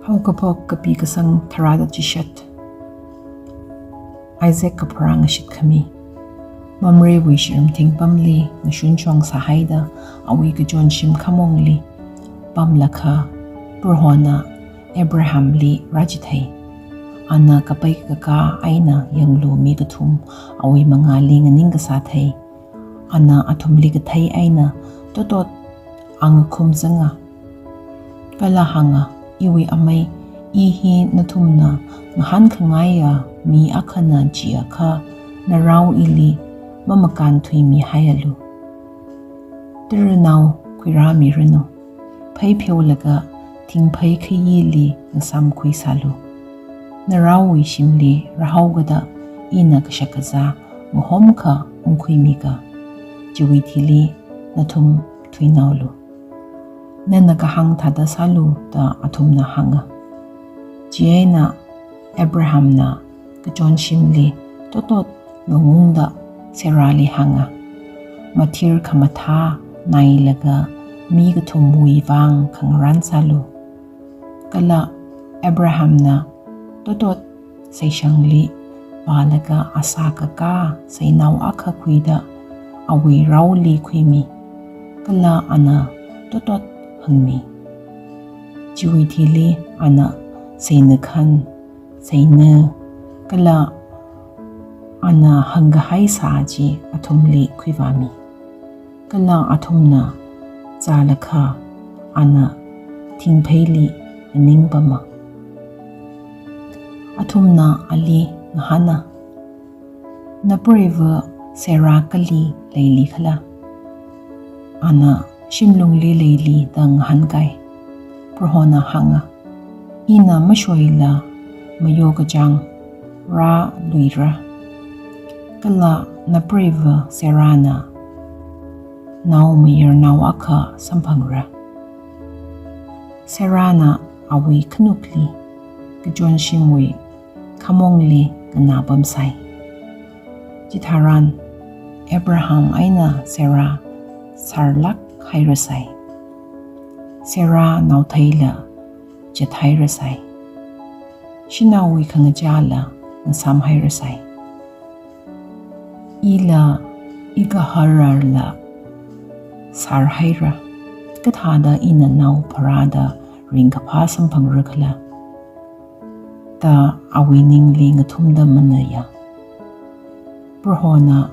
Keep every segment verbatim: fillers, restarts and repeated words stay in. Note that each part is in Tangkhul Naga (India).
Haokaphok kapi kasang tharāda chishat. Isaac kapharā ngashit khami. Mamrewui shirimthing pamli ngashunshong sāhaida awui kachonshim khamongli pamlakha, Prohona Abrahamli rāchithei. Ana kapai kakā eina yanglu mi kathum awui mangāli nganing kasā thei. Ana athumli kathei eina totot angakhum zanga. Kala hānga, "Iwui amei, i hi nathumna ngahānkhangaia mi akhana jiakha, narao ili mamakānthuimihaialu. Tara nao khuirāmiranu. Phei pheolaga thingphei khayili ngasāmkhui sālu. Naraowui shimli rāhaokada ina kashakazā mahomkha ungkhuimiga. Chiwui thili nathum thuinaolu. Nana kahāng thāda sālu," da athumna hānga. Chieina Abrahamna kachonshimli totot ngangungda Sarahli hānga, "Mathir khamathā nailaga mi kathumwui vang khangarān sālu." Kala Abrahamna totot seishangli vālaga asā kakā seinao akha khuida awui raoli khuimi. Kala ana totot hangmi. Chiwui thili ana seinakhan, seina, kala ana hāngkahai sā chi athumli khuivāmi. Kala athumna zālakha ana thingpheili nganing pama. Athumna ali ngahāna, "Napreiva Sarah kali leili khala?" Ana, "Shimlungli leili," da ngahānkai. Prohona hānga, "Ina mashoila mayo kachāng rāluira. Kala napreiva Sarahna naomayarnao akha samphangra." Sarahna awui khanukli kachonshimwui khamongli nganā pamsai. Chitharan Abraham eina Sarah sārlāk hairasai. Sarah naotheila chathairasai. Shanaowui khangachāla ngasāmhairasai. "Ila igahararla sārhaira, kathāda ina nao pharāda ringkaphā samphangra khala?" da awui ningli ngathumda manaya. Prohona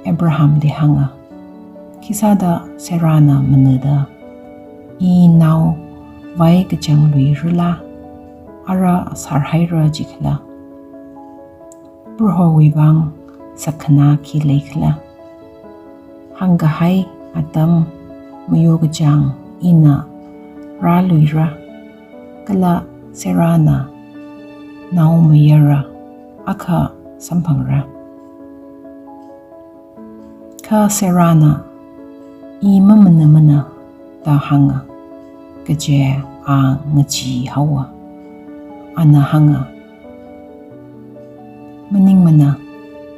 Abrahamli hānga, "Khisāda Sarahna manada, 'I nao vai kachangluirala, ara sārhaira,' jikhala? Prohowui vang sakkhanā khi leikhala? Hāngkahai atam mayo kachāng ina rāluira, kala Sarahna naomayara akha samphangra.' Kha Sarahna, 'I mamanamana,' da hānga, kaje a ngachee haowa. Ana hānga, 'Maningmana,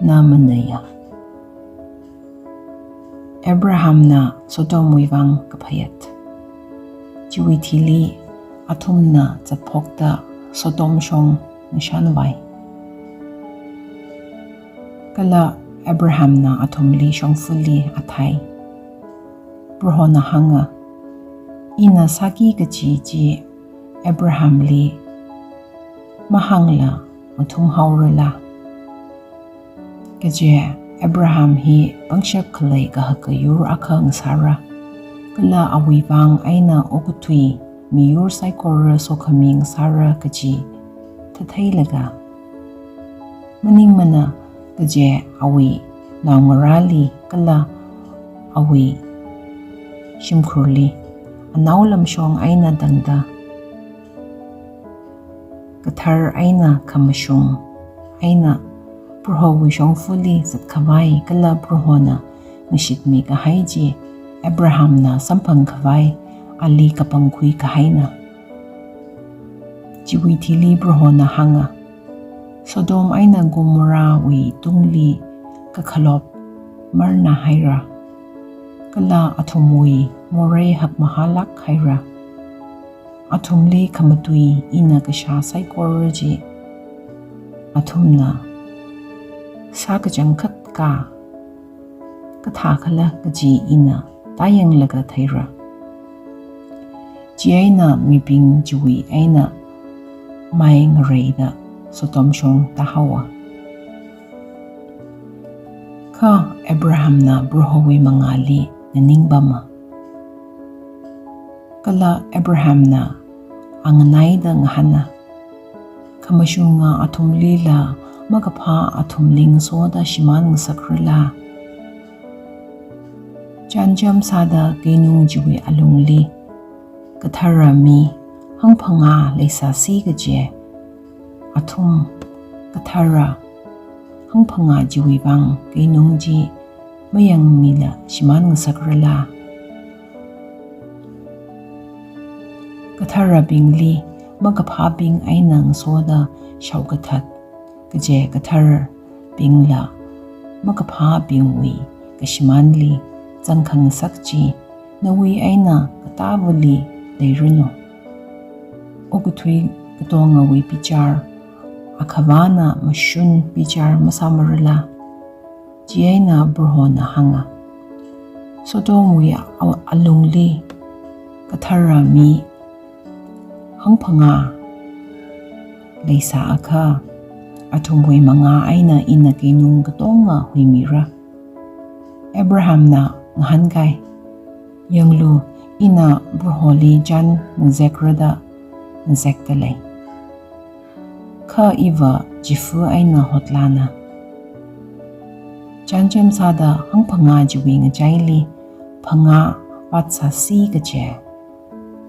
na manaya.'" Abrahamna Sodomwui vang kaphayat. Chiwui thili athumna zatphokta Sodom shong ngashanvai. Kala Abrahamna athumli shongfali athai. Prohona hānga, "Ina sāki kaji chi Abrahamli mahāngla mathumhaorala? Kaje Abraham hi pangshap khalei kahaka yur akha ngasāra, kala awui vang eina okathui miyur saikora sokhami ngasāra kaji thatheilaga. Maningmana, kaje awui naongarāli kala awui shimkhurli anao lamshong eina tangda kathar eina khamashung eina Prohowui shongfali zatkhavai kala Prohona ngashitmi kahai chi Abrahamna samphangkhavai ali kapangkhui kahaina.'" Chiwui thili Prohona hānga, "Sodom eina Gomorrahwui tungli kakhalop marnā haira, kala athumwui morei hakmahālāk haira. Athumli khamatui ina kashā saikora chi athumna sākachangkhat ka kathākhala kaji ina tāyanglaga theira. Chieina mibing chiwui eina mai ngareida Sodom shong tāhaowa. Kha Abrahamna Prohowui mangāli nganingpama. Kala Abrahamna anganaida ngahāna, khamashunga athumlila makaphā athumli ngasoda shimān ngasakrala? Chānjam sāda keinung chiwui alungli kathara mi hangphangā leisāsi kaje, athum kathara hangphangā chiwui vang keinung chi mayangmila shimān ngasakrala? Katharabingli makaphābing eina ngasoda shaokathat kaje katharabingla makaphābingwui kashimānli zangkhangasak chi nawui eina katāvali leiranu. Okathui katongawui bichar akhavāna mashun bichar masāmarala? Chieina Prohona hānga, Sodomwui a-, alungli kathara mi hangphangā leisāakha, athumwui mangā eina ina keinung katonga huimira. Abrahamna ngahānkai, yanglu, ina Proholi chān ngazekrada ngazekda lei. Kha iva chifa eina hotlana. Chānjam sāda hangphangā chiwui ngachaili phangā vātsāsi kaje,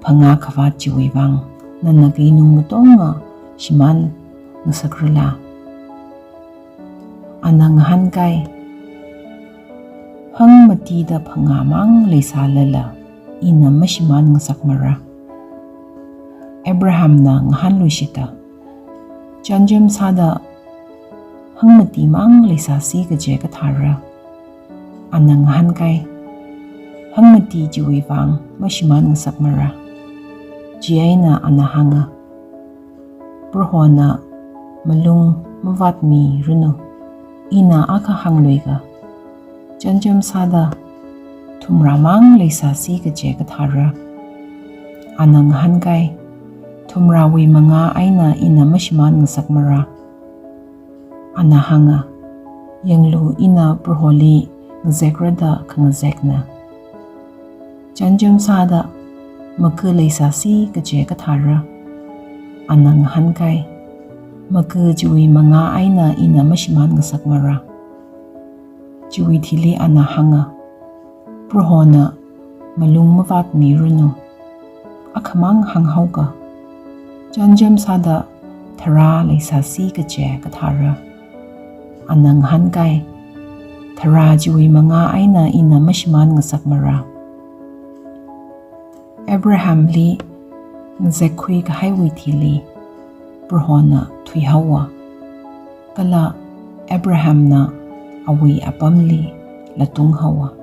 phangā kavāt chiwui vang nana keinung katonga shimān ngasakrala? Ana ngahānkai, hangmatida phangāmang leisālala ina mashimān ngasakmara. Abrahamna ngahānluishita, chānjam sāda hangmatimang leisāsi kaje kathāra? Ana ngahānkai, hangmati chiwui vang mashimān ngasakmara. Chieina ana hānga, Prohona malung mavātmiranu. Ina akha hāngluika, chānjam sāda thumrāmang leisāsi kaje kathāra? Ana ngahānkai, thumrāwui mangā eina ina mashimān ngasakmara. Ana hānga, yanglu, ina Proholi ngazekrada khangazekna. Chānjam sāda maka leisāsi kaje kathāra? Ana ngahānkai, maka chiwui mangā eina ina mashimān ngasakmara. Chiwui thili ana hānga, Prohona malung mavātmiranu. Akhamang hānghaoka, chānjam sāda tharā leisāsi kaje kathāra? Ana ngahānkai, tharā chiwui mangā eina ina mashimān ngasakmara. Abrahamli ngazekkhui kahaiwui thili Prohona thuihaowa. Kala Abrahamna awui apamli latunghaowa.